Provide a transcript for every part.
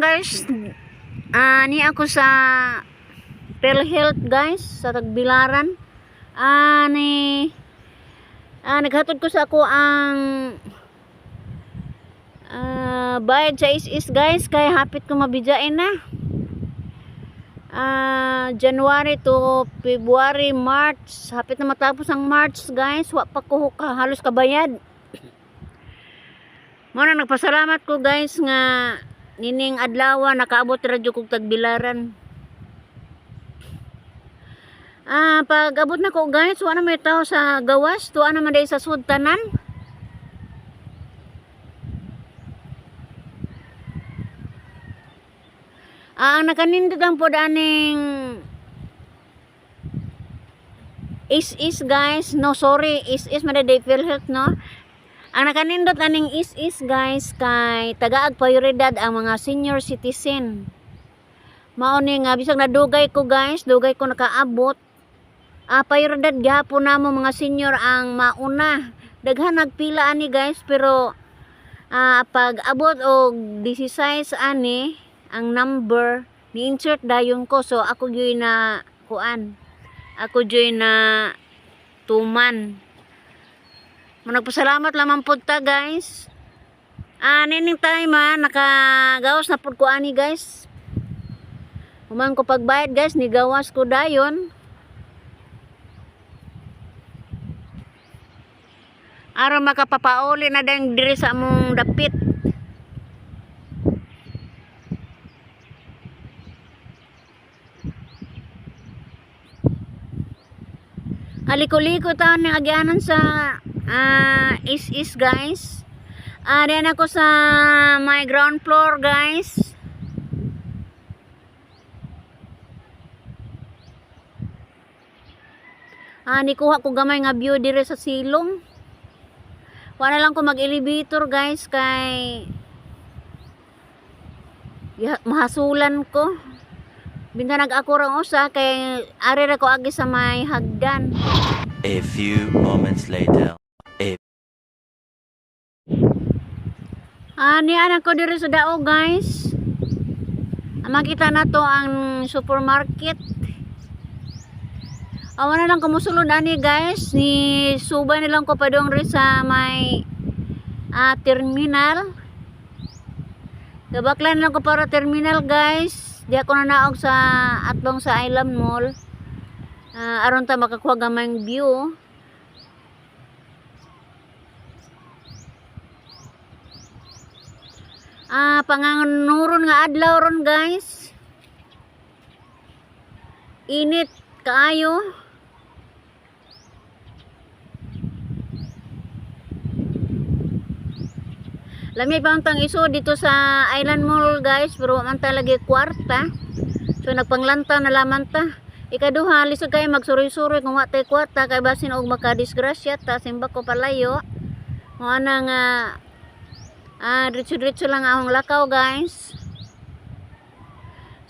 guys, ni ako sa PhilHealth, guys, sa Tagbilaran. Ni naghatod ko sa ako ang bayad sa is guys, kay hapit ko mabidyain na. January to February, March, hapit na matapos ang March, guys, wa pa ko halos kabayad. Mao na nagpasalamat ko, guys, nga nining adlaw nakaabot ra jud kog Tagbilaran. Pag abot na ko, guys, wa na may tao sa gawas, tuwa naman dahil sa sud tanan. Ang nakanindot ang pod aning is guys, no, sorry, is man day PhilHealth, no. Ang nakanindot aning is guys, kay tagaag prioridad ang mga senior citizen. Mao ni nga bisag nadugay ko, guys, dugay ko nakaabot. Prioridad gihapon namo mga senior ang mauna. Daghan nagpila ani, guys, pero pag abot og 16 ani ang number ni insert dayon ko, so ako gyud na kuan. Ako gyud na tuman. Nagpasalamat lamang pud ta, guys. Nining time nakagawas na pud ko ani, guys. Human ko pagbayad, guys, nigawas ko dayon. Aron makapapauli na dayong diri sa among dapit. Aliko-liko taon ng agyanan sa is guys. Diyan ako sa my ground floor, guys. Nikuha ko gamay nga view dire sa silong. Wala lang ko mag-elevator, guys, kay mahasulan ko. Bintanag ako rang usa kay ari ra ko agi sa may hagdan. A few moments later. A Niana ko diri sa dao, guys. Makita na to ang supermarket. Awa na lang kumusulod ani, guys, ni subay na lang ko padung ri sa may terminal. Gabaklan lang ko para terminal, guys. Di ako nanaog sa atbang sa Island Mall. Aron ta makakuha gamayng view. Panganguron nga adlaw ron, guys. Init kaayo. Lami pa ang tang iso dito sa Island Mall, guys, pero wa man ta lagi kwarta. So nagpanglanta na lamang ta. Ikaduha, lisod kayo magsuroy-suroy kung wa tay kwarta kay basin og makadisgrasya ta, simba ko palayo. Mo ana nga diretso-diretso lang akong lakaw, guys.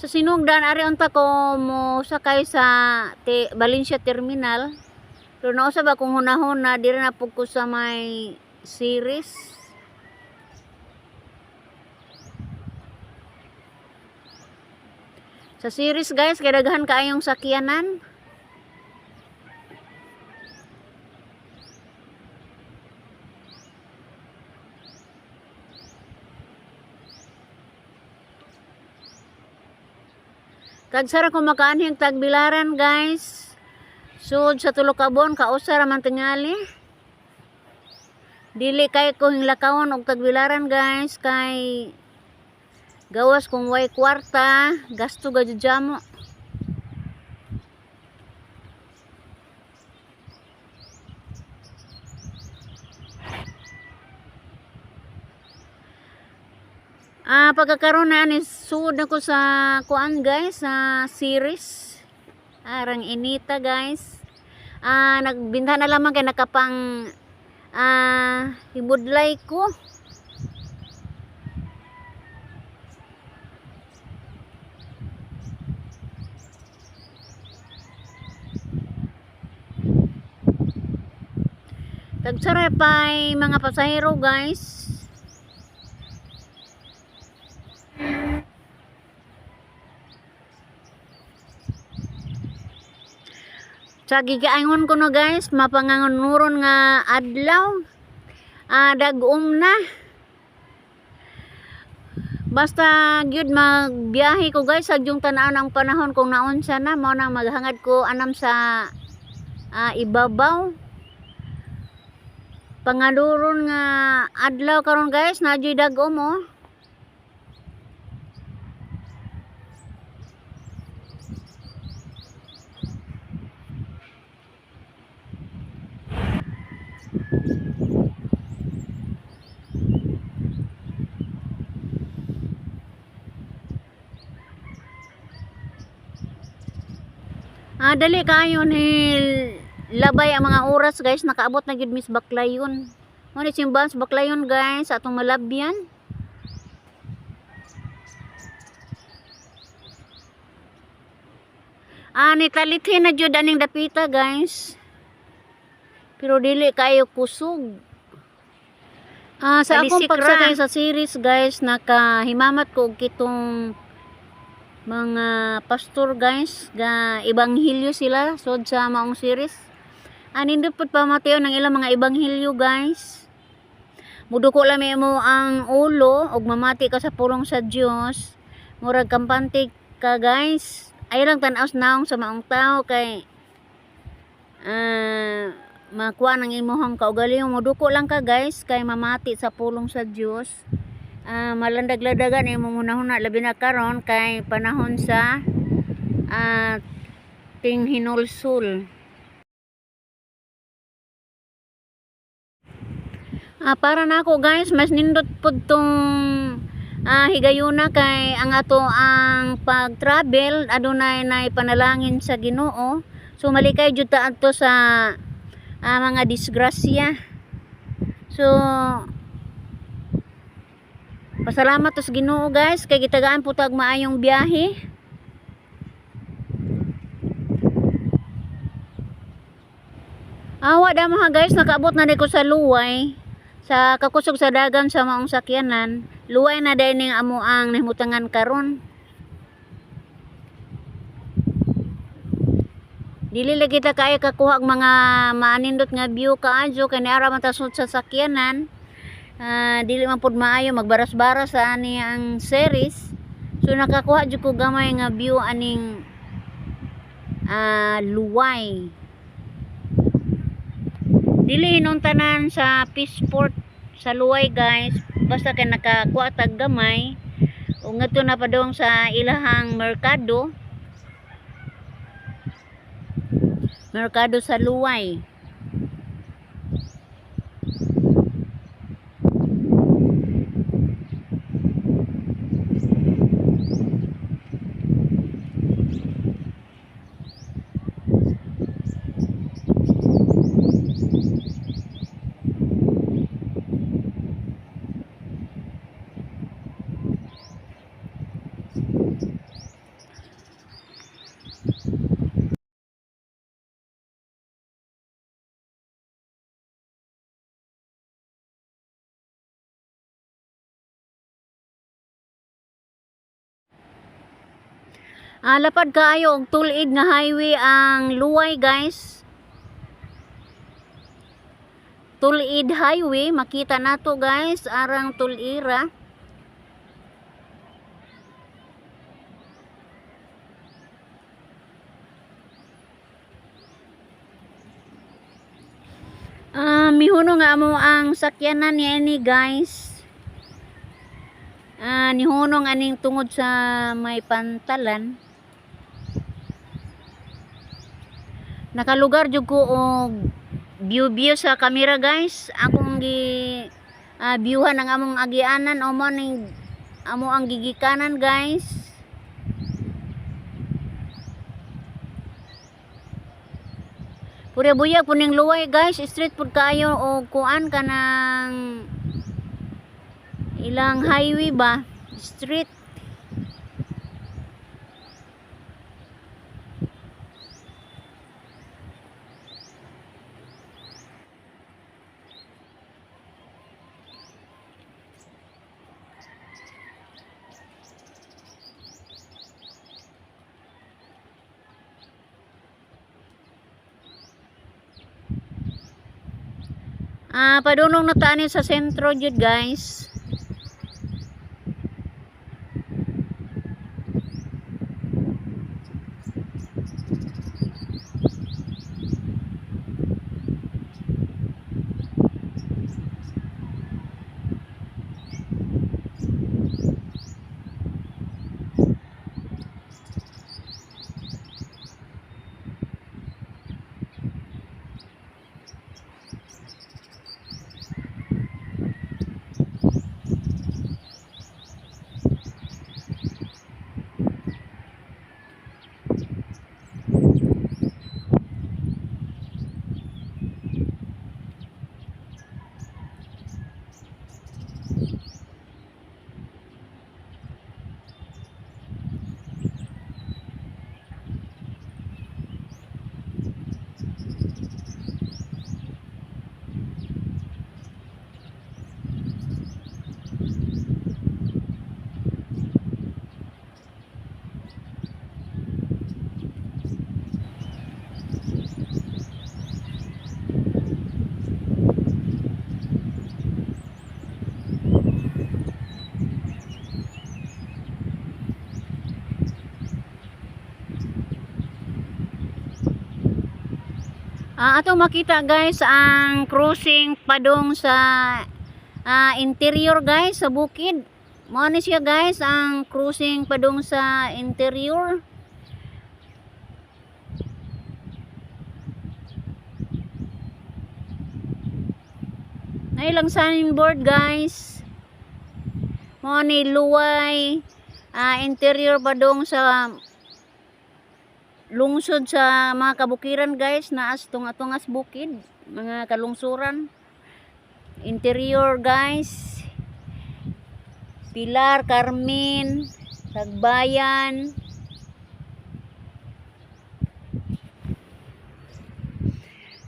Sa Sinugdan ari unta ko mo sakay sa Valencia Terminal. Pero nausab akong hunahuna, diri na pud ko sa may series. Sa series, guys, kay daghan kaayong sakyanan. Tagsara ko makaanhing Tagbilaran, guys. Sud sa tulo ka buwan, kausa ra man tingali. Dili kay ko hinglakawon og Tagbilaran, guys, kay gawas kung way kwarta, gasto gajud jamo. Pagkakaroon na ni sud ako sa kuan, guys, sa series. Arang inita, guys. Nagbinta na lamang kay nakapang hibudlay ko. Tagsara pa'y mga pasahero, guys. Sa gigaangon ko no guys, mapangangunuron nga adlaw. Dag-um na. Basta gyud magbiyahe ko guys, sagyong tan-aw ang panahon kung naunsa na mao nang maghangad ko anam sa ibabaw. Pangaluron nga adlaw karon guys, naa juy dag-um oh. Dali kaayo ni labay ang mga oras guys, nakaabot na gyud Miss Baclayon. Mo ni simbahan sa Baclayon guys, sa atong malabyan. Ni talithin na jud aning dapita guys. Pero dili kaayo kusog. Sa akong Talisik ra. pagsakay sa series guys, nakahimamat ko og kitong mga pastor guys, ga ebanghelyo sila sod sa maong series. Anindot pud pamateo ng ilang mga ebanghelyo guys. Muduko lang mo ang ulo og mamati ka sa pulong sa Dios. Murag kampante ka guys. Ay lang tan-aw naong sa maong tao kay makuha ng imuhang kaugalingon. Muduko lang ka guys kay mamati sa pulong sa Dios. Malandag-ladagan imong hunahuna labi na karon kay panahon sa tinghinulsol. Para nako guys, mas nindot pud tong higayuna kay ang ato ang pag-travel adunay nay panalangin sa Ginoo. So malikay jud ta adto sa mga disgrasya. So pasalamat to sa Ginoo guys kay gitagaan po tag maayong biyahe. Awa da mga guys, nakaabot na ko sa Luway. Sa kakusog sa dagan sa maong sakyanan, luway na dahil ning amo ang nahimutangan karon. Dili lagi ta kaya kakuha og mga maanindot nga view kaadyo kay niara man ta sud sa sakyanan. Dili man pud maayo magbaras-baras sa ani ang series. So nakakuha jud ko gamay nga view aning luway. Dili hinon tanan sa Peaceport sa Luway guys, basta kay nakakuha tag gamay ug ngadto na padong sa ilahang merkado. Merkado sa Luway. Lapad kaayo og tulid nga highway ang Luway guys. Tulid Highway, makita nato guys, arang tulira. Mihuno nga amo ang sakyanan ni ani guys. Nihunong aning tungod sa may pantalan. Nakalugar jud ko og view view sa kamera guys. Akong gi viewhan ang among agianan o mo ning amo ang gigikanan guys. Puri buyag puning luway guys, street pud kaayo og kuan kanang ilang highway ba? Street. Padunong na ta ani sa sentro jud, guys. Ato makita, guys, ang crossing padong sa interior, guys, sa bukid. Mao ni siya, guys, ang crossing padong sa interior. Nay lang signboard, guys. Mao ni Luway interior padong sa lungsod sa mga kabukiran, guys, naas tunga-tungas bukid, mga kalungsuran, interior, guys. Pilar, Carmen, Sagbayan.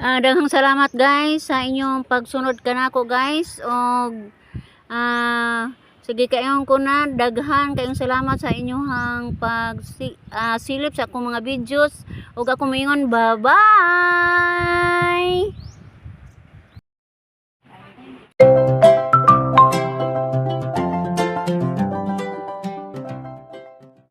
Daghang salamat, guys, sa inyong pagsunod kanako, guys, og sige kayong ko na daghan kayong salamat sa inyong pag silip sa akong mga videos ug ako moingon, bye bye.